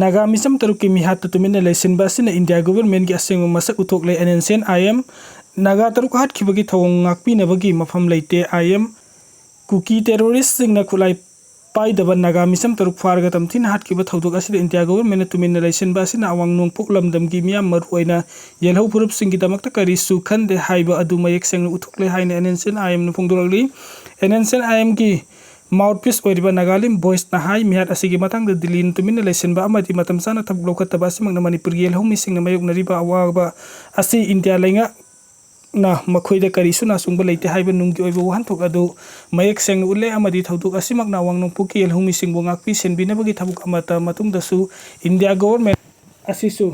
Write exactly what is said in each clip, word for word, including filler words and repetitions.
ꯅꯥꯒꯥ ꯃꯤꯆꯝ ꯇꯔꯨꯛꯀꯤ ꯃꯤꯍꯥꯠꯇ ꯇꯨꯃꯤꯟꯅ ꯂꯩꯁꯤꯟꯕ ꯑꯁꯤꯅ ꯏꯟꯗꯤꯌꯥ ꯒꯣꯚꯔꯟꯃꯦꯟꯠꯀꯤ ꯑꯁꯦꯡꯕ ꯃꯁꯛ ꯎꯠꯊꯣꯛꯂꯦ꯫ N N C N I M. Naga ꯇꯔꯨꯛ ꯍꯥꯠꯈꯤꯕꯒꯤ ꯊꯧꯑꯣꯡ ꯉꯥꯛꯄꯤꯅꯕꯒꯤ ꯃꯐꯝ ꯂꯩꯇꯦ꯫ ꯑꯥꯏ ꯑꯦꯝ꯫ ꯀꯨꯀꯤ ꯇꯦꯔꯣꯔꯤꯁ꯭ꯠꯁꯤꯡꯅ ꯈꯨꯠꯂꯥꯏ ꯄꯥꯏꯗꯕ ꯅꯥꯒꯥ ꯃꯤꯆꯝ ꯇꯔꯨꯛ ꯐꯥꯔꯒ ꯇꯝꯊꯤꯅ ꯍꯥꯠꯈꯤꯕ ꯊꯧꯗꯣꯛ ꯑꯁꯤꯗ ꯏꯟꯗꯤꯌꯥ ꯒꯣꯚꯔꯟꯃꯦꯟꯠꯅ ꯇꯨꯃꯤꯟꯅ ꯂꯩꯁꯤꯟꯕ ꯑꯁꯤꯅ ꯑꯋꯥꯡ ꯅꯣꯡꯄꯣꯛ ꯂꯝꯗꯝꯒꯤ ꯃꯤꯌꯥꯝ, ꯃꯔꯨꯑꯣꯏꯅ ꯌꯦꯜꯍꯧ ꯐꯨꯔꯨꯞꯁꯤꯡꯒꯤꯗꯃꯛꯇ ꯀꯔꯤꯁꯨ ꯈꯟꯗꯦ ꯍꯥꯏꯕ ꯑꯗꯨ ꯃꯌꯦꯛ ꯁꯦꯡꯅ ꯎꯠꯊꯣꯛꯂꯦ ꯍꯥꯏꯅ N N C N I ꯑꯦꯝꯅ ꯐꯣꯡꯗꯣꯔꯛꯂꯤ꯫ N N C N I ꯑꯦꯝꯒꯤ ꯃꯥꯎꯠꯄꯤꯁ ꯑꯣꯏꯔꯤꯕ ꯅꯥꯒꯥꯂꯦꯟ ꯚꯣꯏꯁꯅ ꯍꯥꯏ, ꯃꯤꯍꯥꯠ ꯑꯁꯤꯒꯤ ꯃꯇꯥꯡꯗ ꯗꯤꯜꯂꯤꯅ ꯇꯨꯃꯤꯟꯅ ꯂꯩꯁꯤꯟꯕ ꯑꯃꯗꯤ ꯃꯇꯝ ꯆꯥꯅ ꯊꯕꯛ ꯂꯧꯈꯠꯇꯕ ꯑꯁꯤꯃꯛꯅ ꯃꯅꯤꯄꯨꯔꯒꯤ ꯌꯦꯜꯍꯧꯃꯤꯁꯤꯡꯅ ꯃꯥꯌꯣꯛꯅꯔꯤꯕ ꯑꯋꯥꯕ ꯑꯁꯤ ꯏꯟꯗꯤꯌꯥ ꯂꯩꯉꯥꯛꯅ ꯃꯈꯣꯏꯗ ꯀꯔꯤꯁꯨ ꯅꯥꯆꯨꯡꯕ ꯂꯩꯇꯦ ꯍꯥꯏꯕ ꯅꯨꯡꯒꯤ ꯑꯣꯏꯕ ꯋꯥꯍꯟꯊꯣꯛ ꯑꯗꯨ ꯃꯌꯦꯛ ꯁꯦꯡꯅ ꯎꯠꯂꯦ ꯑꯃꯗꯤ ꯊꯧꯗꯣꯛ ꯑꯁꯤꯃꯛꯅ ꯑꯋꯥꯡ ꯅꯣꯡꯄꯣꯛꯀꯤ ꯌꯦꯜꯍꯧꯃꯤꯁꯤꯡꯕꯨ ꯉꯥꯛꯄꯤ ꯁꯦꯟꯕꯤꯅꯕꯒꯤ ꯊꯕꯛ ꯑꯃꯠꯇ ꯃꯇꯨꯡꯗꯁꯨ ꯏꯟꯗꯤꯌꯥ ꯒꯣꯚꯔꯟꯃꯦꯟꯠ ꯑꯁꯤꯁꯨ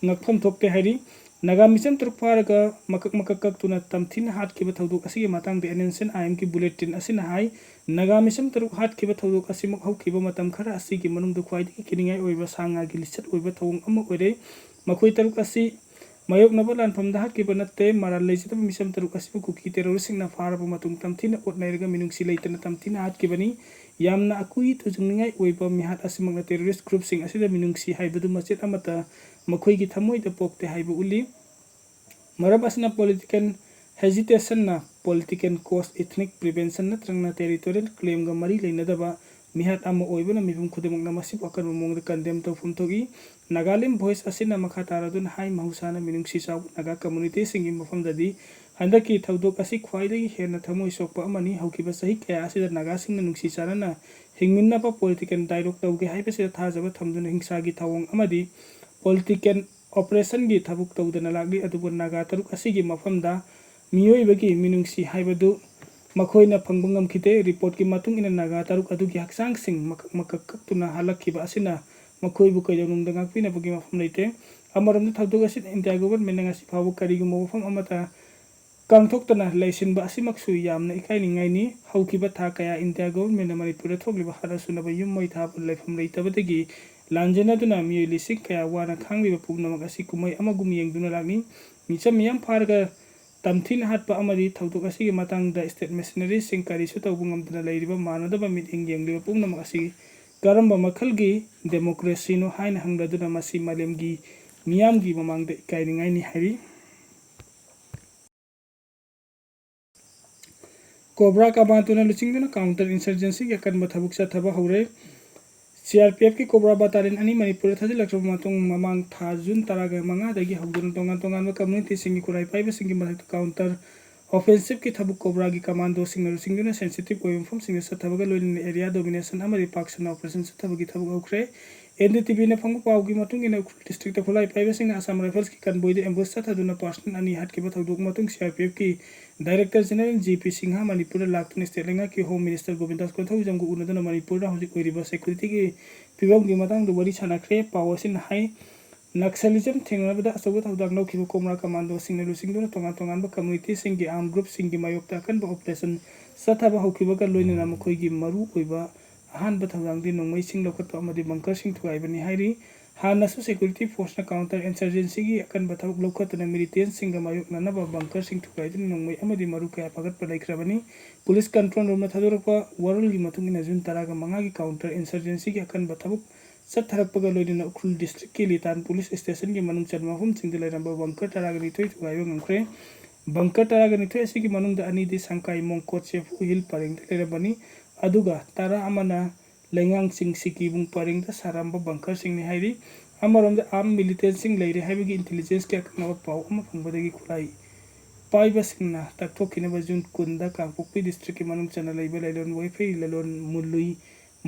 ꯉꯛꯐꯝ ꯊꯣꯛꯇꯦ ꯍꯥꯏꯔꯤ꯫ ꯅꯥꯒꯥ ꯃꯤꯆꯝ ꯇꯔꯨꯛ ꯐꯥꯔꯒ ꯃꯀꯛ ꯃꯀꯛ ꯀꯛꯇꯨꯅ ꯇꯝꯊꯤꯅ ꯍꯥꯠꯈꯤꯕ ꯊꯧꯗꯣꯛ ꯑꯁꯤꯒꯤ ꯃꯇꯥꯡꯗ ꯑꯦꯟ ꯑꯦꯟ ꯁꯤ ꯑꯥꯏ ꯑꯦꯝꯒꯤ ꯕꯨꯂꯦꯇꯤꯟ ꯑꯁꯤꯅ ꯍꯥꯏ, ꯅꯥꯒꯥ ꯃꯤꯆꯝ ꯇꯔꯨꯛ ꯍꯥꯠꯈꯤꯕ ꯊꯧꯗꯣꯛ ꯑꯁꯤꯃꯛ ꯍꯧꯈꯤꯕ ꯃꯇꯝ ꯈꯔ ꯑꯁꯤꯒꯤ ꯃꯅꯨꯡꯗ ꯈ꯭ꯋꯥꯏꯗꯒꯤ ꯀꯤꯅꯤꯡꯉꯥꯏ ꯑꯣꯏꯕ ꯁꯥ ꯉꯥꯒꯤ ꯂꯤꯆꯠ ꯑꯣꯏꯕ ꯊꯧꯑꯣꯡ ꯑꯃ ꯑꯣꯏꯔꯦ꯫ ꯃꯈꯣꯏ ꯇꯔꯨꯛ ꯑꯁꯤ ꯃꯥꯌꯣꯛꯅꯕ ꯂꯥꯟꯐꯝꯗ ꯍꯥꯠꯈꯤꯕ ꯅꯠꯇꯦ꯫ ꯃꯔꯥꯜ ꯂꯩꯖꯗꯕ ꯃꯤꯆꯝ ꯇꯔꯨꯛ ꯑꯁꯤꯕꯨ ꯀꯨꯀꯤ ꯇꯦꯔꯣꯔꯤꯁ꯭ꯠꯁꯤꯡꯅ ꯐꯥꯔꯕ ꯃꯇꯨꯡ ꯇꯝꯊꯤꯅ ꯑꯣꯠ ꯅꯩꯔꯒ ꯃꯤꯅꯨꯡꯁꯤ ꯂꯩꯇꯅ ꯇꯝꯊꯤꯅ ꯍꯥꯠꯈꯤꯕꯅꯤ꯫ ꯌꯥꯝꯅ ꯑꯀꯨꯏ ꯇꯨꯖꯨꯡꯅꯤꯡꯉꯥꯏ ꯑꯣꯏꯕ ꯃꯤꯍꯥꯠ ꯑꯁꯤꯃꯛꯅ ꯇꯦꯔꯣꯔꯤꯁ꯭ꯠ ꯒ꯭ꯔꯨꯞꯁꯤꯡ ꯑꯁꯤꯗ ꯃꯤꯅꯨꯡꯁꯤ ꯍꯥꯏꯕꯗꯨ ꯃꯆꯦꯠ ꯑꯃꯠꯇ ꯃꯈꯣꯏꯒꯤ ꯊꯃꯣꯏꯗ ꯄꯣꯛꯇꯦ ꯍꯥꯏꯕ ꯎꯠꯂꯤ꯫ ꯃꯔꯝ ꯑꯁꯤꯅ ꯄꯣꯂꯤꯇꯤꯀꯦꯜ ꯍꯦꯖꯤꯇꯦꯁꯟꯅ ꯄꯣꯂꯤꯇꯤꯀꯦꯜ ꯀꯣꯖ, ꯏꯊꯅꯤꯛ ꯄ꯭ꯔꯤꯚꯦꯟꯁꯟ ꯅꯠꯇ꯭ꯔꯒꯅ ꯇꯦꯔꯤꯇꯣꯔꯤꯌꯦꯜ ꯀ꯭ꯂꯦꯝꯒ ꯃꯔꯤ ꯂꯩꯅꯗꯕ ꯃꯤꯍꯥꯠ ꯑꯃ ꯑꯣꯏꯕꯅ ꯃꯤꯄꯨꯝ ꯈꯨꯗꯤꯡꯃꯛꯅ ꯃꯁꯤꯕꯨ ꯑꯀꯟꯕ ꯃꯑꯣꯡꯗ ꯀꯟꯗꯦꯝ ꯇꯧꯐꯝ ꯊꯣꯛꯏ꯫ ꯅꯥꯒꯥꯂꯦꯟ ꯚꯣꯏꯁ ꯑꯁꯤꯅ ꯃꯈꯥ ꯇꯥꯔꯗꯨꯅ ꯍꯥꯏ, ꯃꯍꯧꯁꯥꯅ ꯃꯤꯅꯨꯡꯁꯤ ꯆꯥꯎꯕ ꯅꯥꯒꯥ ꯀꯝꯃ꯭ꯌꯨꯅꯤꯇꯤꯁꯤꯡꯒꯤ ꯃꯐꯝꯗꯗꯤ ꯍꯟꯗꯛꯀꯤ ꯊꯧꯗꯣꯛ ꯑꯁꯤ ꯈ꯭ꯋꯥꯏꯗꯒꯤ ꯍꯦꯟꯅ ꯊꯃꯣꯏ ꯁꯣꯛꯄ ꯑꯃꯅꯤ꯫ ꯍꯧꯈꯤꯕ ꯆꯍꯤ ꯀꯌꯥ ꯑꯁꯤꯗ ꯅꯥꯒꯥꯁꯤꯡꯅ ꯅꯨꯡꯁꯤ ꯆꯥꯟꯅꯅ ꯍꯤꯡꯃꯤꯟꯅꯕ ꯄꯣꯂꯤꯇꯤꯀꯦꯜ ꯗꯥꯏꯂꯣꯒ ꯇꯧꯒꯦ ꯍꯥꯏꯕꯁꯤꯗ ꯊꯥꯖꯕ ꯊꯝꯗꯨꯅ ꯍꯤꯡꯁꯥꯒꯤ ꯊꯧꯑꯣꯡ ꯑꯃꯗꯤ ꯄꯣꯂꯤꯇꯤꯀꯦꯜ ꯑꯣꯄꯔꯦꯁꯟꯒꯤ ꯊꯕꯛ ꯇꯧꯗꯅ ꯂꯥꯛꯂꯤ꯫ ꯑꯗꯨꯕꯨ ꯅꯥꯒꯥ ꯇꯔꯨꯛ ꯑꯁꯤꯒꯤ ꯃꯐꯝꯗ ꯃꯤꯑꯣꯏꯕꯒꯤ ꯃꯤꯅꯨꯡꯁꯤ ꯍꯥꯏꯕꯗꯨ ꯃꯈꯣꯏꯅ ꯐꯪꯕ ꯉꯝꯈꯤꯗꯦ꯫ ꯔꯤꯄꯣꯔꯠꯀꯤ ꯃꯇꯨꯡ ꯏꯟꯅ ꯅꯥꯒꯥ ꯇꯔꯨꯛ ꯑꯗꯨꯒꯤ ꯍꯛꯆꯥꯡꯁꯤꯡ ꯃꯀꯛ ꯃꯀꯛ ꯀꯛꯇꯨꯅ ꯍꯜꯂꯛꯈꯤꯕ ꯑꯁꯤꯅ ꯃꯈꯣꯏꯕꯨ ꯀꯩꯗꯧꯅꯨꯡꯗ ꯉꯥꯛꯄꯤꯅꯕꯒꯤ ꯃꯐꯝ ꯂꯩꯇꯦ꯫ ꯑꯃꯔꯣꯝꯗ ꯊꯧꯗꯣꯛ ꯑꯁꯤꯗ ꯏꯟꯗꯤꯌꯥ ꯒꯣꯚꯔꯟꯃꯦꯟꯠꯅ ꯉꯁꯤ ꯐꯥꯎꯕ ꯀꯔꯤꯒꯨꯝꯕ ꯋꯥꯐꯝ ꯑꯃꯠꯇ ꯀꯥꯡꯊꯣꯛꯇꯅ ꯂꯩꯁꯤꯟꯕ ꯑꯁꯤꯃꯛꯁꯨ ꯌꯥꯝꯅ ꯏꯀꯥꯏꯅꯤꯡꯉꯥꯏꯅꯤ꯫ ꯍꯧꯈꯤꯕ ꯊꯥ ꯀꯌꯥ ꯏꯟꯗꯤꯌꯥ ꯒꯣꯚꯔꯟꯃꯦꯟꯠꯅ ꯃꯅꯤꯄꯨꯔꯗ ꯊꯣꯛꯂꯤꯕ ꯍꯥꯠ ꯑꯁꯨꯅꯕ ꯌꯨꯝ ꯃꯩ ꯊꯥꯕ ꯂꯩꯐꯝ ꯂꯩꯇꯕꯗꯒꯤ ꯂꯥꯟꯖꯦꯟꯅꯗꯨꯅ ꯃꯤꯑꯣꯏ ꯂꯤꯁꯤꯡ ꯀꯌꯥ ꯋꯥꯅ ꯈꯥꯡꯂꯤꯕ ꯄꯨꯝꯅꯃꯛ ꯑꯁꯤ ꯀꯨꯝꯍꯩ ꯑꯃꯒꯨꯝ ꯌꯦꯡꯗꯨꯅ ꯂꯥꯛꯂꯤ꯫ ꯃꯤꯆꯝ ꯃꯤꯌꯥꯝ ꯐꯥꯔꯒ ꯇꯝꯊꯤꯅ ꯍꯥꯠꯄ ꯑꯃꯗꯤ ꯊꯧꯗꯣꯛ ꯑꯁꯤꯒꯤ ꯃꯇꯥꯡꯗ ꯁ꯭ꯇꯦꯠ ꯃꯤꯁꯅꯔꯤꯁꯤꯡ ꯀꯔꯤꯁꯨ ꯇꯧꯕ ꯉꯝꯗꯅ ꯂꯩꯔꯤꯕ ꯃꯥꯟꯅꯗꯕ ꯃꯤꯠꯌꯦꯡ ꯌꯦꯡꯂꯤꯕ ꯄꯨꯝꯅꯃꯛ ꯑꯁꯤ ꯀꯔꯝꯕ ꯃꯈꯜꯒꯤ ꯗꯦꯃꯣꯀ꯭ꯔꯦꯁꯤꯅꯣ ꯍꯥꯏꯅ ꯍꯪꯂꯗꯨꯅ ꯃꯁꯤ ꯃꯥꯂꯦꯝꯒꯤ ꯃꯤꯌꯥꯝꯒꯤ ꯃꯃꯥꯡꯗ ꯏꯀꯥꯏꯅꯤꯡꯉꯥꯏꯅꯤ ꯍꯥꯏꯔꯤ꯫ ꯀꯣꯕ꯭ꯔꯥ ꯀꯃꯥꯟꯗꯣꯅ ꯂꯨꯆꯤꯡꯗꯨꯅ ꯀꯥꯎꯟꯇꯔ ꯏꯟꯁꯔꯖꯦꯟꯁꯤꯒꯤ ꯑꯀꯟꯕ ꯊꯕꯛ ꯆꯠꯊꯕ ꯍꯧꯔꯦ꯫ ꯁꯤ ꯑꯥꯔ ꯄꯤ ꯑꯦꯐꯀꯤ ꯀꯣꯕ꯭ꯔꯥ ꯕꯇꯥꯂꯤꯌꯟ ꯑꯅꯤ ꯃꯅꯤꯄꯨꯔꯗ ꯊꯥꯖꯤꯜꯂꯛꯂꯕ ꯃꯇꯨꯡ, ꯃꯃꯥꯡ ꯊꯥ ꯖꯨꯟ ꯇꯔꯥꯒ ꯃꯉꯥꯗꯒꯤ ꯍꯧꯗꯨꯅ ꯇꯣꯉꯥꯟ ꯇꯣꯉꯥꯟꯕ ꯀꯝꯃ꯭ꯌꯨꯅꯤꯇꯤꯁꯤꯡꯒꯤ ꯈꯨꯠꯂꯥꯏ ꯄꯥꯏꯕꯁꯤꯡꯒꯤ ꯃꯊꯛꯇ ꯀꯥꯎꯟꯇꯔ ꯑꯣꯐꯦꯟꯁꯤꯞꯀꯤ ꯊꯕꯛ ꯀꯣꯕ꯭ꯔꯥꯒꯤ ꯀꯃꯥꯟꯗꯣꯁꯤꯡꯅ ꯂꯨꯆꯤꯡꯗꯨꯅ ꯁꯦꯟꯁꯤꯇꯤꯞ ꯑꯣꯏꯕ ꯃꯐꯝꯁꯤꯡꯗ ꯆꯠꯊꯕꯒ ꯂꯣꯏꯅꯅ ꯑꯦꯔꯤꯌꯥ ꯗꯣꯃꯤꯅꯦꯁꯟ ꯑꯃꯗꯤ ꯄꯥꯛ ꯁꯟꯅ ꯑꯣꯄꯔꯦꯁꯟ ꯆꯠꯊꯕꯒꯤ ꯊꯕꯛ ꯍꯧꯈ꯭ꯔꯦ꯫ ꯑꯦꯟ ꯗꯤ ꯇꯤ ꯚꯤꯅ ꯐꯪꯕ ꯄꯥꯎꯒꯤ ꯃꯇꯨꯡ ꯏꯟꯅ ꯎꯈ꯭ꯔꯨꯜ ꯗꯤꯁꯇ꯭ꯔꯤꯛꯇ ꯈꯨꯠꯂꯥꯏ ꯄꯥꯏꯕꯁꯤꯡꯅ ꯑꯁꯥꯝ ꯔꯥꯏꯐꯜꯁꯀꯤ ꯀꯟꯕꯣꯏꯗ ꯑꯦꯝꯕꯨꯁ ꯆꯠꯊꯗꯨꯅ ꯄꯥꯔꯁꯅꯦꯜ ꯑꯅꯤ ꯍꯥꯠꯈꯤꯕ ꯊꯧꯗꯣꯛ ꯃꯇꯨꯡ ꯁꯤ ꯑꯥꯔ ꯄꯤ ꯑꯦꯐꯀꯤ director general G P Singh ꯃꯅꯤꯄꯨꯔꯗ ꯂꯥꯛꯇꯨꯅ ꯁ꯭ꯇꯦꯠ ꯂꯩꯉꯥꯛꯀꯤ ꯍꯣꯝ ꯃꯤꯅꯤꯁꯇꯔ ꯒꯣꯕꯤꯟꯗꯥꯁ ꯀꯣꯟꯊꯧꯖꯝꯒ ꯎꯅꯗꯨꯅ ꯃꯅꯤꯄꯨꯔꯗ ꯍꯧꯖꯤꯛ ꯑꯣꯏꯔꯤꯕ ꯁꯦꯀ꯭ꯌꯨꯔꯤꯇꯤꯒꯤ ꯐꯤꯕꯝꯒꯤ ꯃꯇꯥꯡꯗ ꯋꯥꯔꯤ ꯁꯥꯟꯅꯈ꯭ꯔꯦ꯫ ꯄꯥꯎ ꯑꯁꯤꯅ ꯍꯥꯏ, ꯅꯛꯁꯂꯤꯖꯝ ꯊꯦꯡꯅꯕꯗ ꯑꯆꯧꯕ ꯊꯧꯗꯥꯡ ꯂꯧꯈꯤꯕ ꯀꯣꯕ꯭ꯔꯥ ꯀꯃꯥꯟꯗꯣꯁꯤꯡꯅ ꯂꯨꯆꯤꯡꯗꯨꯅ ꯇꯣꯉꯥꯟ ꯇꯣꯉꯥꯟꯕ ꯀꯝꯃ꯭ꯌꯨꯅꯤꯇꯤꯁꯤꯡꯒꯤ ꯑꯥꯔꯝ ꯒ꯭ꯔꯨꯞꯁꯤꯡꯒꯤ ꯃꯥꯌꯣꯛꯇ ꯑꯀꯟꯕ ꯑꯣꯄꯔꯦꯁꯟ ꯆꯠꯊꯕ ꯍꯧꯈꯤꯕꯒ ꯂꯣꯏꯅꯅ ꯃꯈꯣꯏꯒꯤ ꯃꯔꯨ ꯑꯣꯏꯕ ꯑꯍꯥꯟꯕ ꯊꯧꯗꯥꯡꯗꯤ ꯅꯣꯡꯃꯩꯁꯤꯡ ꯂꯧꯈꯠꯄ ꯑꯃꯗꯤ ꯕꯪꯀꯔꯁꯤꯡ ꯊꯨꯒꯥꯏꯕꯅꯤ ꯍꯥꯏꯔꯤ꯫ ꯍꯥꯟꯅꯁꯨ ꯁꯦꯀ꯭ꯌꯨꯔꯤꯇꯤ ꯐꯣꯔꯁꯅ ꯀꯥꯎꯟꯇꯔ ꯏꯟꯁꯔꯖꯦꯟꯁꯤꯒꯤ ꯑꯀꯟꯕ ꯊꯕꯛ ꯂꯧꯈꯠꯇꯨꯅ ꯃꯤꯂꯤꯇꯦꯟꯁꯤꯡꯒ ꯃꯥꯌꯣꯛꯅꯅꯕ ꯕꯪꯀꯔꯁꯤꯡ ꯊꯨꯒꯥꯏꯗꯨꯅ ꯅꯣꯡꯃꯩ ꯑꯃꯗꯤ ꯃꯔꯨ ꯀꯌꯥ ꯐꯥꯒꯠꯄ ꯂꯩꯈ꯭ꯔꯕꯅꯤ꯫ ꯄꯨꯂꯤꯁ ꯀꯟꯇ꯭ꯔꯣꯜ ꯔꯨꯝꯅ ꯊꯥꯗꯣꯔꯛꯄ ꯋꯥꯔꯣꯜꯒꯤ ꯃꯇꯨꯡ ꯏꯟꯅ ꯖꯨꯟ ꯇꯔꯥꯒ ꯃꯉꯥꯒꯤ ꯀꯥꯎꯟꯇꯔ ꯏꯟꯁꯔꯖꯦꯟꯁꯤꯒꯤ ꯑꯀꯟꯕ ꯊꯕꯛ ꯆꯠꯊꯔꯛꯄꯒ ꯂꯣꯏꯅꯅ ꯎꯈ꯭ꯔꯨꯜ ꯗꯤꯁꯇ꯭ꯔꯤꯛꯀꯤ ꯂꯤꯇꯥꯟ ꯄꯨꯂꯤꯁ ꯁ꯭ꯇꯦꯁꯟꯒꯤ ꯃꯅꯨꯡ ꯆꯟꯕ ꯃꯐꯝꯁꯤꯡꯗ ꯂꯩꯔꯝꯕ ꯕꯪꯀꯔ ꯇꯔꯥꯒ ꯅꯤꯊꯣꯏ ꯊꯨꯒꯥꯏꯕ ꯉꯝꯈ꯭ꯔꯦ꯫ ꯕꯪꯀꯔ ꯇꯔꯥꯒ ꯅꯤꯊꯣꯏ ꯑꯁꯤꯒꯤ ꯃꯅꯨꯡꯗ ꯑꯅꯤꯗꯤ ꯁꯪꯀꯥꯏ ꯃꯣꯡꯀꯣꯠ ꯆꯦꯐꯨ ꯍꯤꯜ ꯄꯔꯦꯡꯗ ꯂꯩꯔꯝꯕꯅꯤ, ꯑꯗꯨꯒ ꯇꯔꯥ ꯑꯃꯅ ꯂꯩꯉꯥꯡ ꯆꯤꯡ ꯁꯤꯀꯤꯕꯨꯡ ꯄꯔꯦꯡꯗ ꯁꯥꯔꯝꯕ ꯕꯪꯀꯔꯁꯤꯡꯅꯤ ꯍꯥꯏꯔꯤ꯫ ꯑꯃꯔꯣꯝꯗ ꯑꯥꯔꯝ ꯃꯤꯂꯤꯇꯦꯟꯁꯤꯡ ꯂꯩꯔꯦ ꯍꯥꯏꯕꯒꯤ ꯏꯟꯇꯦꯂꯤꯖꯦꯟꯁꯀꯤ ꯑꯀꯛꯅꯕ ꯄꯥꯎ ꯑꯃ ꯐꯪꯕꯗꯒꯤ ꯈꯨꯠꯂꯥꯏ ꯄꯥꯏꯕꯁꯤꯡꯅ ꯇꯛꯊꯣꯛꯈꯤꯅꯕ ꯖꯨꯟ ꯀꯨꯟꯗ ꯀꯥꯡꯄꯣꯛꯄꯤ ꯗꯤꯁꯇ꯭ꯔꯤꯛꯀꯤ ꯃꯅꯨꯡ ꯆꯟꯅ ꯂꯩꯕ ꯂꯩꯂꯣꯟ ꯋꯥꯏꯐꯩ, ꯂꯩꯂꯣꯟ ꯃꯨꯜꯂꯨꯏ,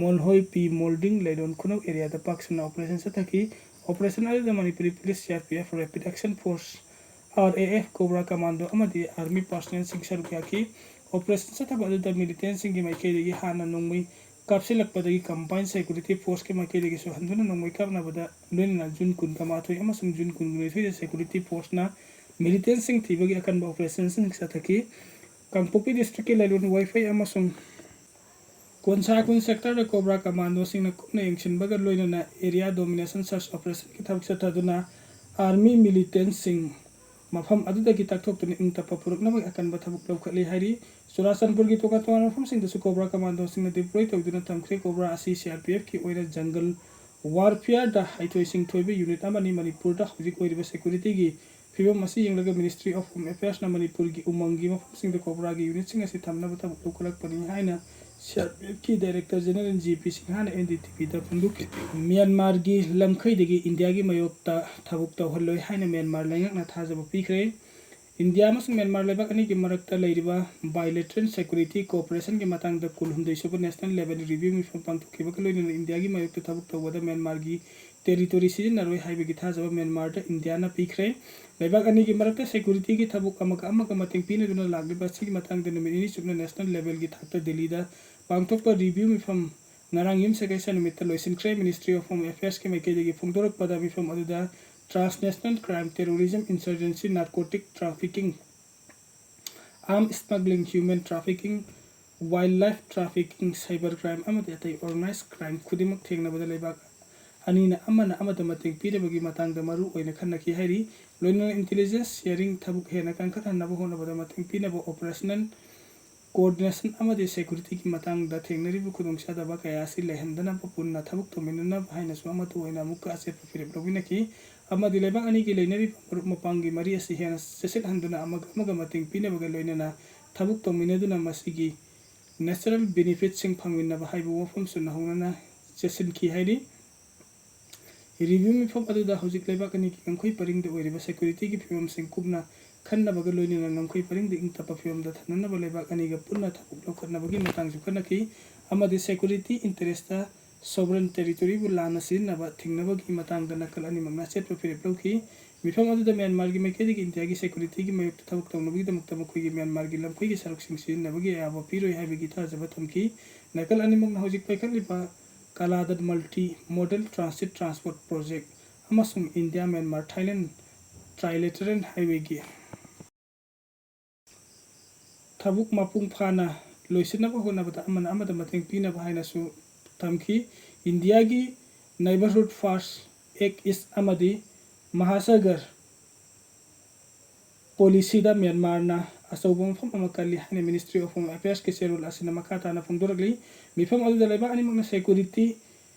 ꯃꯣꯜꯍꯣꯏ, ꯄꯤ ꯃꯣꯜꯗꯤꯡ, ꯂꯩꯂꯣꯟ ꯈꯨꯅꯧ ꯑꯦꯔꯤꯌꯥꯗ ꯄꯥꯛ ꯁꯟꯅ ꯑꯣꯄꯔꯦꯁꯟ ꯆꯠꯊꯈꯤ꯫ ꯑꯣꯄꯔꯦꯁꯟ ꯑꯗꯨꯗ Manipuri police, C R P F, rapid action force, R A F, cobra commando ꯑꯃꯗꯤ ꯑꯥꯔꯃꯤ ꯄꯥꯔꯁꯅꯦꯜꯁꯤꯡ ꯁꯔꯨꯛ ꯌꯥꯈꯤ꯫ ꯑꯣꯄꯔꯦꯁꯟ ꯆꯠꯊꯕ ꯑꯗꯨꯗ ꯃꯤꯂꯤꯇꯦꯟꯁꯤꯡꯒꯤ ꯃꯥꯏꯀꯩꯗꯒꯤ ꯍꯥꯟꯅ ꯅꯣꯡꯃꯩ ꯀꯥꯞꯁꯤꯜꯂꯛꯄꯗꯒꯤ ꯀꯝꯕꯥꯏꯟ ꯁꯦꯀ꯭ꯌꯨꯔꯤꯇꯤ ꯐꯣꯔꯁꯀꯤ ꯃꯥꯏꯀꯩꯗꯒꯤꯁꯨ ꯍꯟꯗꯨꯅ ꯅꯣꯡꯃꯩ ꯀꯥꯞꯅꯕꯗ ꯂꯣꯏꯅꯅ ꯖꯨꯟ ꯀꯨꯟꯒ ꯃꯥꯊꯣꯏ ꯑꯃꯁꯨꯡ ꯖꯨꯟ ꯀꯨꯟꯅꯤꯊꯣꯏꯗ ꯁꯦꯀ꯭ꯌꯨꯔꯤꯇꯤ ꯐꯣꯔꯁꯅ ꯃꯤꯂꯤꯇꯦꯟꯁꯤꯡ ꯊꯤꯕꯒꯤ ꯑꯀꯟꯕ ꯑꯣꯄꯔꯦꯁꯟꯁꯤꯡ ꯆꯠꯊꯈꯤ꯫ ꯀꯥꯡꯄꯣꯛꯄꯤ ꯗꯤꯁꯇ꯭ꯔꯤꯛꯀꯤ ꯂꯩꯂꯣꯟ ꯋꯥꯏꯐꯩ ꯑꯃꯁꯨꯡ ꯀꯣꯟꯁꯥꯈꯨꯟ ꯁꯦꯛꯇꯔꯗ ꯀꯣꯕ꯭ꯔꯥ ꯀꯃꯥꯟꯗꯣꯁꯤꯡꯅ ꯀꯨꯞꯅ ꯌꯦꯡꯁꯤꯟꯕꯒ ꯂꯣꯏꯅꯅ ꯑꯦꯔꯤꯌꯥ ꯗꯣꯃꯤꯅꯦꯁꯟ ꯁꯔꯆ ꯑꯣꯄꯔꯦꯁꯟꯒꯤ ꯊꯕꯛ ꯆꯠꯊꯗꯨꯅ ꯑꯥꯔꯃꯤ ꯃꯤꯂꯤꯇꯦꯟꯁꯤꯡ ꯃꯐꯝ ꯑꯗꯨꯗꯒꯤ ꯇꯛꯊꯣꯛꯇꯨꯅ ꯏꯪ ꯇꯞꯄ ꯄꯨꯔꯛꯅꯕꯒꯤ ꯑꯀꯟꯕ ꯊꯕꯛ ꯂꯧꯈꯠꯂꯤ ꯍꯥꯏꯔꯤ꯫ ꯆꯨꯔꯥꯆꯥꯟꯄꯨꯔꯒꯤ ꯇꯣꯉꯥꯟ ꯇꯣꯉꯥꯟꯕ ꯃꯐꯝꯁꯤꯡꯗꯁꯨ ꯀꯣꯕ꯭ꯔꯥ ꯀꯃꯥꯟꯗꯣꯁꯤꯡꯅ deploy ꯇꯧꯗꯨꯅ ꯊꯝꯈ꯭ꯔꯦ꯫ ꯀꯣꯕ꯭ꯔꯥ ꯑꯁꯤ C R P F ꯀꯤ ꯑꯣꯏꯅ jungle warfare ꯗ ꯍꯩꯊꯣꯏ ꯁꯤꯡꯊꯣꯏꯕ unit ꯑꯃꯅꯤ꯫ ꯃꯅꯤꯄꯨꯔꯗ ꯍꯧꯖꯤꯛ ꯑꯣꯏꯔꯤꯕ security ꯒꯤ ꯐꯤꯕꯝ ꯑꯁꯤ ꯌꯦꯡꯂꯒ Ministry of Home Affairs ꯅ ꯃꯅꯤꯄꯨꯔꯒꯤ ꯎꯃꯪꯒꯤ ꯃꯐꯝꯁꯤꯡꯗ ꯀꯣꯕ꯭ꯔꯥꯒꯤ unit ꯁꯤꯡ ꯑꯁꯤ ꯊꯝꯅꯕ ꯊꯕꯛ ꯂꯧꯈꯠꯂꯛꯄꯅꯤ ꯍꯥꯏꯅ C R P F ꯀꯤ Director General G P ꯁꯤꯡꯍꯥꯅ N D T V ꯗ ꯐꯣꯡꯗꯣꯛꯈꯤ꯫ ꯃ꯭ꯌꯥꯟꯃꯥꯔꯒꯤ ꯂꯝꯈꯩꯗꯒꯤ ꯏꯟꯗꯤꯌꯥꯒꯤ ꯃꯥꯌꯣꯛꯇ ꯊꯕꯛ ꯇꯧꯍꯜꯂꯣꯏ ꯍꯥꯏꯅ ꯃ꯭ꯌꯥꯟꯃꯥꯔ ꯂꯩꯉꯥꯛꯅ ꯊꯥꯖꯕ ꯄꯤꯈ꯭ꯔꯦ꯫ ꯏꯟꯗꯤꯌꯥ ꯑꯃꯁꯨꯡ ꯃ꯭ꯌꯥꯟꯃꯥꯔ ꯂꯩꯕꯥꯛ ꯑꯅꯤꯒꯤ ꯃꯔꯛꯇ ꯂꯩꯔꯤꯕ bilateral security cooperation ꯒꯤ ꯃꯇꯥꯡꯗ ꯀꯨꯟꯍꯨꯝꯗꯣꯏ ꯁꯨꯕ national level review ꯃꯤꯐꯝ ꯄꯥꯡꯊꯣꯛꯈꯤꯕꯒ ꯂꯣꯏꯅꯅ ꯏꯟꯗꯤꯌꯥꯒꯤ ꯃꯥꯌꯣꯛꯇ ꯊꯕꯛ ꯇꯧꯕꯗ ꯃ꯭ꯌꯥꯟꯃꯥꯔꯒꯤ territory ꯁꯤꯖꯤꯟꯅꯔꯣꯏ ꯍꯥꯏꯕꯒꯤ ꯊꯥꯖꯕ ꯃ꯭ꯌꯥꯟꯃꯥꯔꯗ ꯏꯟꯗꯤꯌꯥꯅ ꯄꯤꯈ꯭ꯔꯦ꯫ ꯂꯩꯕꯥꯛ ꯑꯅꯤꯒꯤ ꯃꯔꯛꯇ security ꯒꯤ ꯊꯕꯛ ꯑꯃꯒ ꯑꯃꯒ ꯃꯇꯦꯡ ꯄꯤꯅꯗꯨꯅ ꯂꯥꯛꯂꯤꯕ ꯑꯁꯤꯒꯤ ꯃꯇꯥꯡꯗ ꯅꯨꯃꯤꯠ ꯅꯤꯅꯤ ꯆꯨꯞꯅ national level ꯒꯤ ꯊꯥꯛꯇ ꯗꯤꯜꯂꯤꯗ ꯄꯥꯡꯊꯣꯛꯄ review ꯃꯤꯐꯝ ꯉꯔꯥꯡ ꯌꯨꯝꯁꯀꯩꯁ ꯅꯨꯃꯤꯠꯇ ꯂꯣꯏꯁꯤꯟꯈ꯭ꯔꯦ꯫ Ministry of Home Affairs ꯀꯤ ꯃꯥꯏꯀꯩꯗꯒꯤ ꯐꯣꯡꯗꯣꯔꯛꯄꯗ ꯃꯤꯐꯝ ꯑꯗꯨꯗ transnational crime, terrorism, insurgency, narcotic trafficking, arms smuggling, human trafficking, wildlife trafficking, cyber crime ꯑꯃꯗꯤ ꯑꯇꯩ organized crime ꯈꯨꯗꯤꯡꯃꯛ ꯊꯦꯡꯅꯕꯗ ꯂꯩꯕꯥꯛ ꯑꯅꯤꯅ ꯑꯃꯅ ꯑꯃꯗ ꯃꯇꯦꯡ ꯄꯤꯅꯕꯒꯤ ꯃꯇꯥꯡꯗ ꯃꯔꯨ ꯑꯣꯏꯅ ꯈꯟꯅꯈꯤ ꯍꯥꯏꯔꯤ꯫ ꯂꯣꯏꯅꯅ intelligence sharing ꯊꯕꯛ ꯍꯦꯟꯅ ꯀꯟꯈꯠꯍꯟꯅꯕ ꯍꯣꯠꯅꯕꯗ ꯃꯇꯦꯡ ꯄꯤꯅꯕ operational coordination ꯑꯃꯗꯤ security ꯒꯤ ꯃꯇꯥꯡꯗ ꯊꯦꯡꯅꯔꯤꯕ ꯈꯨꯗꯣꯡꯆꯥꯗꯕ ꯀꯌꯥ ꯑꯁꯤ ꯂꯩꯍꯟꯗꯅꯕ ꯄꯨꯟꯅ ꯊꯕꯛ ꯇꯧꯃꯤꯟꯅꯅꯕ ꯍꯥꯏꯅꯁꯨ ꯑꯃꯠꯇ ꯑꯣꯏꯅ ꯑꯃꯨꯛꯀ ꯑꯆꯦꯠꯄ ꯐꯤꯔꯦꯞ ꯂꯧꯃꯤꯟꯅꯈꯤ ꯑꯃꯗꯤ ꯂꯩꯕꯥꯛ ꯑꯅꯤꯒꯤ ꯂꯩꯅꯔꯤꯕ ꯃꯔꯨꯞ ꯃꯄꯥꯡꯒꯤ ꯃꯔꯤ ꯑꯁꯤ ꯍꯦꯟꯅ ꯆꯦꯠꯁꯤꯜꯍꯟꯗꯨꯅ ꯑꯃꯒ ꯑꯃꯒ ꯃꯇꯦꯡ ꯄꯤꯅꯕꯒ ꯂꯣꯏꯅꯅ ꯊꯕꯛ ꯇꯧꯃꯤꯟꯅꯗꯨꯅ ꯃꯁꯤꯒꯤ natural benefit ꯁꯤꯡ ꯐꯪꯃꯤꯟꯅꯕ ꯍꯥꯏꯕ ꯋꯥꯐꯝꯁꯨ ꯅꯧꯍꯧꯅꯅ ꯆꯦꯠꯁꯤꯟꯈꯤ ꯍꯥꯏꯔꯤ꯫ Review ꯃꯤꯐꯝ ꯑꯗꯨꯗ ꯍꯧꯖꯤꯛ ꯂꯩꯕꯥꯛ ꯑꯅꯤꯒꯤ ꯉꯝꯈꯩ ꯄꯔꯤꯡꯗ ꯑꯣꯏꯔꯤꯕ security ꯒꯤ ꯐꯤꯕꯝꯁꯤꯡ ꯀꯨꯞꯅ ꯈꯟꯅꯕꯒ ꯂꯣꯏꯅꯅ ꯉꯝꯈꯩ ꯄꯔꯤꯡꯗ ꯏꯪ ꯇꯞꯄ ꯐꯤꯕꯝꯗ ꯊꯝꯅꯅꯕ ꯂꯩꯕꯥꯛ ꯑꯅꯤꯒ ꯄꯨꯟꯅ ꯊꯕꯛ ꯂꯧꯈꯠꯅꯕꯒꯤ ꯃꯇꯥꯡꯁꯨ ꯈꯟꯅꯈꯤ ꯑꯃꯗꯤ security interest ꯇ sovereign territory ꯕꯨ ꯂꯥꯟꯅ ꯁꯤꯖꯤꯟꯅꯕ ꯊꯤꯡꯅꯕꯒꯤ ꯃꯇꯥꯡꯗ ꯅꯥꯀꯜ ꯑꯅꯤꯃꯛꯅ ꯑꯆꯦꯠꯄ ꯐꯤꯔꯦꯞ ꯂꯧꯈꯤ꯫ ꯃꯤꯐꯝ ꯑꯗꯨꯗ ꯃ꯭ꯌꯥꯟꯃꯥꯔꯒꯤ ꯃꯥꯏꯀꯩꯗꯒꯤ ꯏꯟꯗꯤꯌꯥꯒꯤ security ꯒꯤ ꯃꯥꯌꯣꯛꯇ ꯊꯕꯛ ꯇꯧꯅꯕꯒꯤꯗꯃꯛꯇ ꯃꯈꯣꯏꯒꯤ ꯃ꯭ꯌꯥꯟꯃꯥꯔꯒꯤ ꯂꯝꯈꯩꯒꯤ ꯁꯔꯨꯛꯁꯤꯡ ꯁꯤꯖꯤꯟꯅꯕꯒꯤ ꯑꯌꯥꯕ ꯄꯤꯔꯣꯏ ꯍꯥꯏꯕꯒꯤ ꯊꯥꯖꯕ ꯊꯝꯈꯤ꯫ ꯅꯥꯀꯜ ꯑꯅꯤꯃꯛꯅ ꯍꯧꯖꯤꯛ ꯄꯥꯏꯈꯠꯂꯤꯕ ꯀꯂꯥꯗꯠ multi modal transit transport project ꯑꯃꯁꯨꯡ India Myanmar Thailand trilateral highway ꯒꯤ ꯊꯕꯛ ꯃꯄꯨꯡ ꯐꯥꯅ ꯂꯣꯏꯁꯤꯟꯅꯕ ꯍꯣꯠꯅꯕꯗ ꯑꯃꯅ ꯑꯃꯗ ꯃꯇꯦꯡ ꯄꯤꯅꯕ ꯍꯥꯏꯅꯁꯨ ꯊꯝꯈꯤ꯫ ꯏꯟꯗꯤꯌꯥꯒꯤ Neighbourhood First, Act East ꯑꯃꯗꯤ ꯃꯍꯥꯁꯥꯒꯔ ꯄꯣꯂꯤꯁꯤꯗ ꯃ꯭ꯌꯥꯟꯃꯥꯔꯅ ꯑꯆꯧꯕ ꯃꯐꯝ ꯑꯃ ꯀꯜꯂꯤ ꯍꯥꯏꯅ Ministry of Home Affairsꯀꯤ ꯆꯦꯔꯣꯜ ꯑꯁꯤꯅ ꯃꯈꯥ ꯇꯥꯅ ꯐꯣꯡꯗꯣꯔꯛꯂꯤ꯫ ꯃꯤꯐꯝ ꯑꯗꯨꯗ ꯂꯩꯕꯥꯛ ꯑꯅꯤꯃꯛꯅ security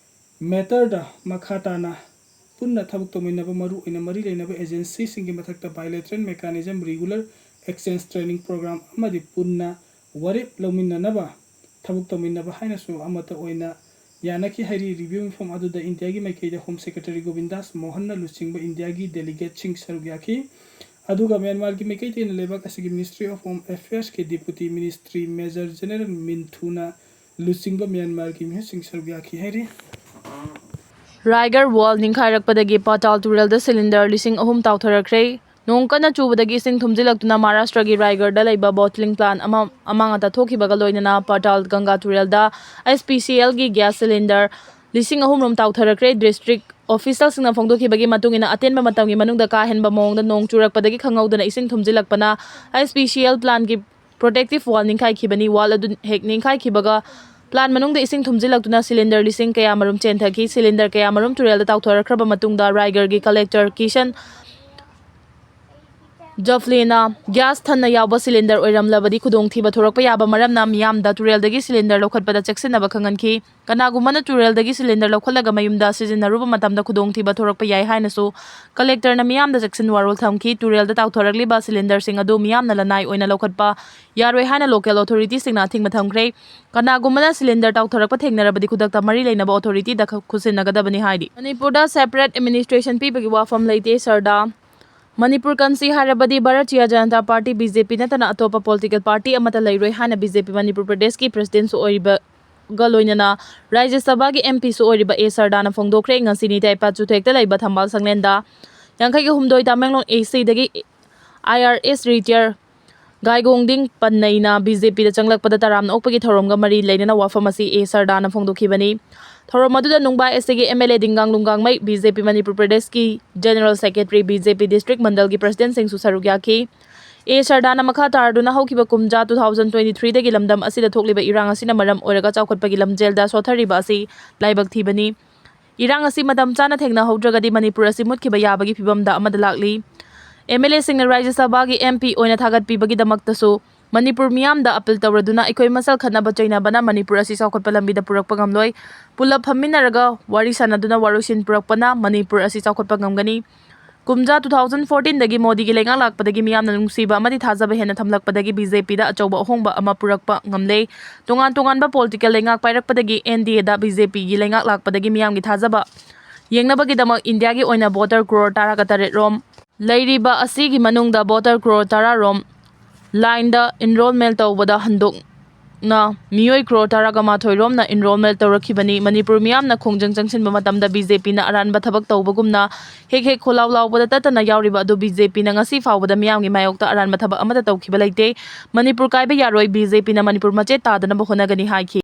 matterꯗ ꯃꯈꯥ ꯇꯥꯅ ꯄꯨꯟꯅ ꯊꯕꯛ ꯇꯧꯃꯤꯟꯅꯕ, ꯃꯔꯨꯑꯣꯏꯅ ꯃꯔꯤ ꯂꯩꯅꯕ agencyꯁꯤꯡꯒꯤ ꯃꯊꯛꯇ bilateral mechanism, regular exchange training program ꯑꯃꯗꯤ ꯄꯨꯟꯅ ꯋꯥꯔꯦꯞ ꯂꯧꯃꯤꯟꯅꯅꯕ ꯊꯕꯛ ꯇꯧꯃꯤꯟꯅꯕ ꯍꯥꯏꯅꯁꯨ ꯑꯃꯠꯇ ꯑꯣꯏꯅ ꯌꯥꯅꯈꯤ ꯍꯥꯏꯔꯤ꯫ Review ꯃꯤꯐꯝ ꯑꯗꯨꯗ ꯏꯟꯗꯤꯌꯥꯒꯤ ꯃꯥꯏꯀꯩꯗ Home Secretary ꯒꯣꯕꯤꯟꯗꯥꯁ ꯃꯣꯍꯟꯅ ꯂꯨꯆꯤꯡꯕ ꯏꯟꯗꯤꯌꯥꯒꯤ delegateꯁꯤꯡ ꯁꯔꯨꯛ ꯌꯥꯈꯤ꯫ ꯑꯗꯨꯒ ꯃ꯭ꯌꯥꯟꯃꯥꯔꯒꯤ ꯃꯥꯏꯀꯩꯗꯒꯤꯅ ꯂꯩꯕꯥꯛ ꯑꯁꯤꯒꯤ Ministry of Home Affairsꯀꯤ Deputy Ministry Major General ꯃꯤꯟꯊꯨꯅ ꯂꯨꯆꯤꯡꯕ ꯃ꯭ꯌꯥꯟꯃꯥꯔꯒꯤ ꯃꯤꯍꯨꯠꯁꯤꯡ ꯁꯔꯨꯛ ꯌꯥꯈꯤ ꯍꯥꯏꯔꯤ꯫ ꯔꯥꯏꯒꯔ ꯋꯥꯜ ꯅꯤꯡꯈꯥꯏꯔꯛꯄꯗꯒꯤ ꯄꯥꯇꯥꯜ ꯇꯨꯔꯦꯜꯗ ꯁꯤꯂꯤꯟꯗꯔ ꯂꯤꯁꯤꯡ ꯑꯍꯨꯝ ꯇꯥꯎꯊꯔꯛꯈ꯭ꯔꯦ꯫ ꯅꯣꯡ ꯀꯟꯅ ꯆꯨꯕꯗꯒꯤ ꯏꯁꯤꯡ ꯊꯨꯝꯖꯤꯜꯂꯛꯇꯨꯅ ꯃꯍꯥꯔꯥꯁꯇ꯭ꯔꯒꯤ ꯔꯥꯏꯒꯔꯗ ꯂꯩꯕ bottling plant ꯑꯃ ꯑꯃꯥꯡ ꯑꯇꯥ ꯊꯣꯛꯈꯤꯕꯒ ꯂꯣꯏꯅꯅ ꯄꯥꯇꯥꯜ ꯒꯪꯒꯥ ꯇꯨꯔꯦꯜꯗ H P C Lꯒꯤ gas cylinder ꯂꯤꯁꯤꯡ ꯑꯍꯨꯝ ꯔꯣꯝ ꯇꯥꯎꯊꯔꯛꯈ꯭ꯔꯦ꯫ District officialꯁꯤꯡꯅ ꯐꯣꯡꯗꯣꯛꯈꯤꯕꯒꯤ ꯃꯇꯨꯡ ꯏꯟꯅ, ꯑꯇꯦꯟꯕ ꯃꯇꯝꯒꯤ ꯃꯅꯨꯡꯗ ꯀꯥ ꯍꯦꯟꯕ ꯃꯑꯣꯡꯗ ꯅꯣꯡ ꯆꯨꯔꯛꯄꯗꯒꯤ ꯈꯪꯍꯧꯗꯅ ꯏꯁꯤꯡ ꯊꯨꯝꯖꯤꯜꯂꯛꯄꯅ H P C L plantꯀꯤ protective wall ꯅꯤꯡꯈꯥꯏꯈꯤꯕꯅꯤ꯫ Wall ꯑꯗꯨ ꯍꯦꯛ ꯅꯤꯡꯈꯥꯏꯈꯤꯕꯒ plant ꯃꯅꯨꯡꯗ ꯏꯁꯤꯡ ꯊꯨꯝꯖꯤꯜꯂꯛꯇꯨꯅ ꯁꯤꯂꯤꯟꯗꯔ ꯂꯤꯁꯤꯡ ꯀꯌꯥꯃꯔꯨꯝ ꯆꯦꯟꯊꯈꯤ꯫ ꯁꯤꯂꯤꯟꯗꯔ ꯀꯌꯥꯃꯔꯨꯝ ꯇꯨꯔꯦꯜꯗ ꯇꯥꯎꯊꯔꯛꯈ꯭ꯔꯕ ꯃꯇꯨꯡꯗ ꯔꯥꯏꯒꯔꯒꯤ ꯀꯂꯦꯛꯇꯔ ꯀꯤꯁꯟ ꯖꯐꯂꯦꯅ ꯒ꯭ꯌꯥꯁ ꯊꯟꯅ ꯌꯥꯎꯕ ꯁꯤꯂꯤꯟꯗꯔ ꯑꯣꯏꯔꯝꯂꯕꯗꯤ ꯈꯨꯗꯣꯡꯊꯤꯕ ꯊꯣꯔꯛꯄ ꯌꯥꯕ ꯃꯔꯝꯅ ꯃꯤꯌꯥꯝꯗ ꯇꯨꯔꯦꯜꯗꯒꯤ ꯁꯤꯂꯤꯟꯗꯔ ꯂꯧꯈꯠꯄꯗ ꯆꯦꯛꯁꯤꯟꯅꯕ ꯈꯪꯍꯟꯈꯤ꯫ ꯀꯅꯥꯒꯨꯝꯕꯅ ꯇꯨꯔꯦꯜꯗꯒꯤ ꯁꯤꯂꯤꯟꯗꯔ ꯂꯧꯈꯠꯂꯒ ꯃꯌꯨꯝꯗ ꯁꯤꯖꯤꯟꯅꯔꯨꯕ ꯃꯇꯝꯗ ꯈꯨꯗꯣꯡꯊꯤꯕ ꯊꯣꯔꯛꯄ ꯌꯥꯏ ꯍꯥꯏꯅꯁꯨ ꯀꯂꯦꯛꯇꯔꯅ ꯃꯤꯌꯥꯝꯗ ꯆꯦꯛꯁꯤꯟ ꯋꯥꯔꯣꯜ ꯊꯝꯈꯤ꯫ ꯇꯨꯔꯦꯜꯗ ꯇꯥꯎꯊꯔꯛꯂꯤꯕ ꯁꯤꯂꯤꯟꯗꯔꯁꯤꯡ ꯑꯗꯨ ꯃꯤꯌꯥꯝꯅ ꯂꯅꯥꯏ ꯑꯣꯏꯅ ꯂꯧꯈꯠꯄ ꯌꯥꯔꯣꯏ ꯍꯥꯏꯅ local authorityꯁꯤꯡꯅ ꯑꯊꯤꯡꯕ ꯊꯝꯈ꯭ꯔꯦ꯫ ꯀꯅꯥꯒꯨꯝꯕꯅ ꯁꯤꯂꯤꯟꯗꯔ ꯇꯥꯎꯊꯔꯛꯄ ꯊꯦꯡꯅꯔꯕꯗꯤ ꯈꯨꯗꯛꯇ ꯃꯔꯤ ꯂꯩꯅꯕ authorityꯗ ꯈ-, ꯈꯨꯠꯁꯤꯟꯅꯒꯗꯕꯅꯤ ꯍꯥꯏꯔꯤ꯫ ꯃꯅꯤꯄꯨꯔꯗ separate administration ꯄꯤꯕꯒꯤ ꯋꯥꯐꯝ ꯂꯩꯇꯦ, ꯁꯔꯗꯥ꯫ ꯃꯅꯤꯄꯨꯔ ꯀꯟꯁꯤ ꯍꯥꯏꯔꯕꯗꯤ Bharatiya Janata party, B J P ꯅꯠꯇꯅ ꯑꯇꯣꯞꯄ political party ꯑꯃꯠꯇ ꯂꯩꯔꯣꯏ ꯍꯥꯏꯅ B J P ꯃꯅꯤꯄꯨꯔ ꯄ꯭ꯔꯗꯦꯁꯀꯤ presidentꯁꯨ ꯑꯣꯏꯔꯤꯕꯒ ꯂꯣꯏꯅꯅ ꯔꯥꯖ꯭ꯌ ꯁꯚꯥꯒꯤ M Pꯁꯨ ꯑꯣꯏꯔꯤꯕ A ꯁꯔꯗꯥꯅ ꯐꯣꯡꯗꯣꯛꯈ꯭ꯔꯦ꯫ ꯉꯁꯤ ꯅꯤꯇꯥꯏ ꯄꯥꯠꯆꯨꯊꯦꯛꯇ ꯂꯩꯕ ꯊꯝꯕꯥꯜ ꯁꯪꯂꯦꯟꯗ ꯌꯥꯡꯈꯩꯒ ꯍꯨꯝꯗꯣꯏ Tamenglong A Cꯗꯒꯤ I R S retire ꯒꯥꯏꯒꯣꯡꯗꯤꯡ ꯄꯟꯅꯩꯅ B J Pꯗ ꯆꯪꯂꯛꯄꯗ ꯇꯔꯥꯝꯅ ꯑꯣꯛꯄꯒꯤ ꯊꯧꯔꯝꯒ ꯃꯔꯤ ꯂꯩꯅꯅ ꯋꯥꯐꯝ ꯑꯁꯤ A ꯁꯔꯗꯥꯅ ꯐꯣꯡꯗꯣꯛꯈꯤꯕꯅꯤ꯫ ꯊꯧꯔꯝ ꯑꯗꯨꯗ ꯅꯨꯡꯕꯥ S Cꯒꯤ M L A ꯗꯤꯡꯒꯥꯡ ꯂꯨꯡꯒꯥꯡꯃꯩ, B J P Manipur ꯄ꯭ꯔꯗꯦꯁꯀꯤ General Secretary, B J P District ꯃꯟꯗꯜꯒꯤ presidentꯁꯤꯡꯁꯨ ꯁꯔꯨꯛ ꯌꯥꯈꯤ꯫ A ꯁꯔꯗꯥꯅ ꯃꯈꯥ ꯇꯥꯔꯗꯨꯅ ꯍꯧꯈꯤꯕ ꯀꯨꯝꯖꯥ two thousand twenty threeꯗꯒꯤ ꯂꯝꯗꯝ ꯑꯁꯤꯗ ꯊꯣꯛꯂꯤꯕ ꯏꯔꯥꯡ ꯑꯁꯤꯅ ꯃꯔꯝ ꯑꯣꯏꯔꯒ ꯆꯥꯎꯈꯠꯄꯒꯤ ꯂꯝꯖꯦꯜꯗ ꯁꯣꯠꯊꯔꯤꯕ ꯑꯁꯤ ꯂꯥꯏꯕꯛ ꯊꯤꯕꯅꯤ꯫ ꯏꯔꯥꯡ ꯑꯁꯤ ꯃꯇꯝ ꯆꯥꯅ ꯊꯦꯡꯅꯍꯧꯗ꯭ꯔꯒꯗꯤ ꯃꯅꯤꯄꯨꯔ ꯑꯁꯤ ꯃꯨꯠꯈꯤꯕ ꯌꯥꯕꯒꯤ ꯐꯤꯚꯝꯗ ꯑꯃꯗ ꯂꯥꯛꯂꯤ꯫ ꯑꯦꯝ ꯑꯦꯜ ꯑꯦꯁꯤꯡꯅ ꯔꯥꯖ꯭ꯌ ꯁꯚꯥꯒꯤ ꯑꯦꯝ ꯄꯤ ꯑꯣꯏꯅ ꯊꯥꯒꯠꯄꯤꯕꯒꯤꯗꯃꯛꯇꯁꯨ ꯃꯅꯤꯄꯨꯔ ꯃꯤꯌꯥꯝꯗ ꯑꯄꯤꯜ ꯇꯧꯔꯗꯨꯅ ꯑꯩꯈꯣꯏ ꯃꯁꯦꯜ ꯈꯠꯅꯕ ꯆꯩꯅꯕꯅ ꯃꯅꯤꯄꯨꯔ ꯑꯁꯤ ꯆꯥꯎꯈꯠꯄ ꯂꯝꯕꯤꯗ ꯄꯨꯔꯛꯄ ꯉꯝꯂꯣꯏ꯫ ꯄꯨꯂꯞ ꯐꯝꯃꯤꯟꯅꯔꯒ ꯋꯥꯔꯤ ꯁꯥꯟꯅꯗꯨꯅ ꯋꯥꯔꯣꯏꯁꯤꯟ ꯄꯨꯔꯛꯄꯅ ꯃꯅꯤꯄꯨꯔ ꯑꯁꯤ ꯆꯥꯎꯈꯠꯄ ꯉꯝꯒꯅꯤ꯫ ꯀꯨꯝꯖꯥ two thousand fourteen ꯗꯒꯤ ꯃꯣꯗꯤꯒꯤ ꯂꯩꯉꯥꯛ ꯂꯥꯛꯄꯗꯒꯤ ꯃꯤꯌꯥꯝꯅ ꯅꯨꯡꯁꯤꯕ ꯑꯃꯗꯤ ꯊꯥꯖꯕ ꯍꯦꯟꯅ ꯊꯝꯂꯛꯄꯗꯒꯤ ꯕꯤ ꯖꯦ ꯄꯤꯗ ꯑꯆꯧꯕ ꯑꯍꯣꯡꯕ ꯑꯃ ꯄꯨꯔꯛꯄ ꯉꯝꯂꯦ꯫ ꯇꯣꯉꯥꯟ ꯇꯣꯉꯥꯟꯕ ꯄꯣꯂꯤꯇꯤꯀꯦꯜ ꯂꯩꯉꯥꯛ ꯄꯥꯏꯔꯛꯄꯗꯒꯤ ꯑꯦꯟ ꯗꯤ ꯑꯦꯗ ꯕꯤ ꯖꯦ ꯄꯤꯒꯤ ꯂꯩꯉꯥꯛ ꯂꯥꯛꯄꯗꯒꯤ ꯃꯤꯌꯥꯝꯒꯤ ꯊꯥꯖꯕ ꯌꯦꯡꯅꯕꯒꯤꯗꯃꯛ ꯏꯟꯗꯤꯌꯥꯒꯤ ꯑꯣꯏꯅ ꯚꯣꯇꯔ ꯀ꯭ꯔꯣꯔ ꯇꯔꯥꯒ ꯇꯔꯦꯠ ꯔꯣꯝ ꯂꯩꯔꯤꯕ ꯑꯁꯤꯒꯤ ꯃꯅꯨꯡꯗ ꯚꯣꯇꯔ ꯀ꯭ꯔꯣꯔ ꯇꯔꯥ ꯔꯣꯝ ꯂꯥꯏꯟꯗ ꯏꯟꯔꯣꯜꯃꯦꯟ ꯇꯧꯕꯗ ꯍꯟꯗꯣꯛꯅ ꯃꯤꯑꯣꯏ ꯀ꯭ꯔꯣꯔ ꯇꯔꯥꯒ ꯃꯥꯊꯣꯏ ꯔꯣꯝꯅ ꯏꯟꯔꯣꯜꯃꯦꯟ ꯇꯧꯔꯛꯈꯤꯕꯅꯤ꯫ ꯃꯅꯤꯄꯨꯔ ꯃꯤꯌꯥꯝꯅ ꯈꯣꯡꯖꯪ ꯆꯪꯁꯤꯟꯕ ꯃꯇꯝꯗ ꯕꯤ ꯖꯦ ꯄꯤꯅ ꯑꯔꯥꯟꯕ ꯊꯕꯛ ꯇꯧꯕꯒꯨꯝꯅ ꯍꯦꯛ ꯍꯦꯛ ꯈꯣꯜꯂꯥꯎ ꯂꯥꯎꯕꯗ ꯇꯠꯇꯅ ꯌꯥꯎꯔꯤꯕ ꯑꯗꯨ ꯕꯤ ꯖꯦ ꯄꯤꯅ ꯉꯁꯤ ꯐꯥꯎꯕꯗ ꯃꯤꯌꯥꯝꯒꯤ ꯃꯥꯌꯣꯛꯇ ꯑꯔꯥꯟꯕ ꯊꯕꯛ ꯑꯃꯠꯇ ꯇꯧꯈꯤꯕ ꯂꯩꯇꯦ꯫ ꯃꯅꯤꯄꯨꯔ ꯀꯥꯏꯕ ꯌꯥꯔꯣꯏ, ꯕꯤ ꯖꯦ ꯄꯤꯅ ꯃꯅꯤꯄꯨꯔ ꯃꯆꯦꯠ ꯇꯥꯗꯅꯕ ꯍꯣꯠꯅꯒꯅꯤ ꯍꯥꯏꯈꯤ꯫